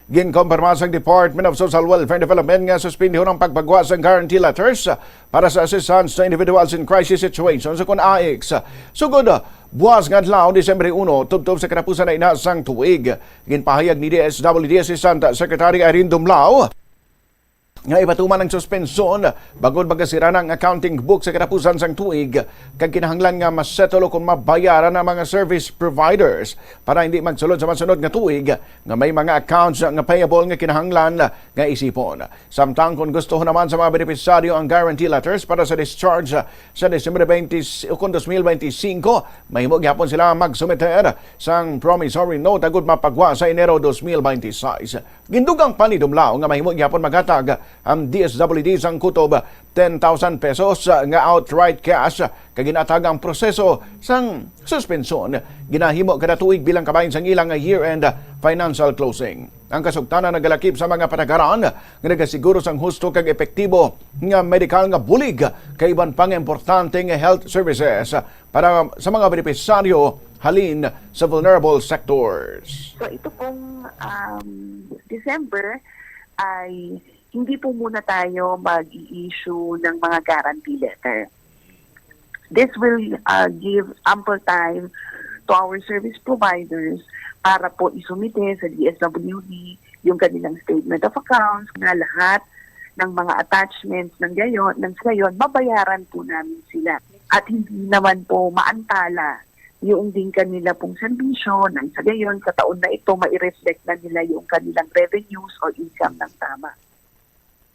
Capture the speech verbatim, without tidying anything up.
Ginkumpirma sang Department of Social Welfare and Development nga suspendihon ang pagpagwa sang guarantee letters para sa assistance to individuals in crisis situations, o kon A I C S. Sugod, buwas nga adlaw, Disyembre uno, tubtob sa katapusan na ina sang tuig, ginpahayag ni D S W D Assistant Secretary Irene Dumlao nga ipatuman ang suspensyon bangod magasira na ang accounting book sa katapusan sang tuig, kag kinahanglan nga masettle o kon mabayaran ang mga service providers para hindi magsulod sa masunod nga tuig nga may mga accounts nga payable nga kinahanglan nga isipon. Samtang kon gusto naman sa mga benepisaryo ang guarantee letters para sa discharge sa Disyembre twenty o kon twenty twenty-five, mahimo gyapon sila magsumiter sang promissory note agud mapagwa sa Enero twenty twenty-six. Gindugang pa ni Dumlao nga mahimo gyapon maghatag ang D S W D sang kutob ten thousand pesos nga outright cash, kag ginatag ang proseso sang suspensyon ginahimo kada tuig bilang kabahin sang ilang year-end financial closing. Ang kasugtanan nagalakip sa mga patakaran nga nagasiguro sang husto kag epektibo nga medikal nga bulig kag iban pa nga importante nga health services para sa mga benepisaryo halin sa vulnerable sectors. So ito pong um, December ay hindi po muna tayo mag-i-issue ng mga guarantee letter. This will uh, give ample time to our service providers para po isumite sa D S W D yung kanilang statement of accounts na lahat ng mga attachments ng gayon, ng gayon, mabayaran po namin sila. At hindi naman po maantala yung din kanila pong serbisyo nang sa gayon sa taon na ito mai-reflect na nila yung kanilang revenues o income ng tama.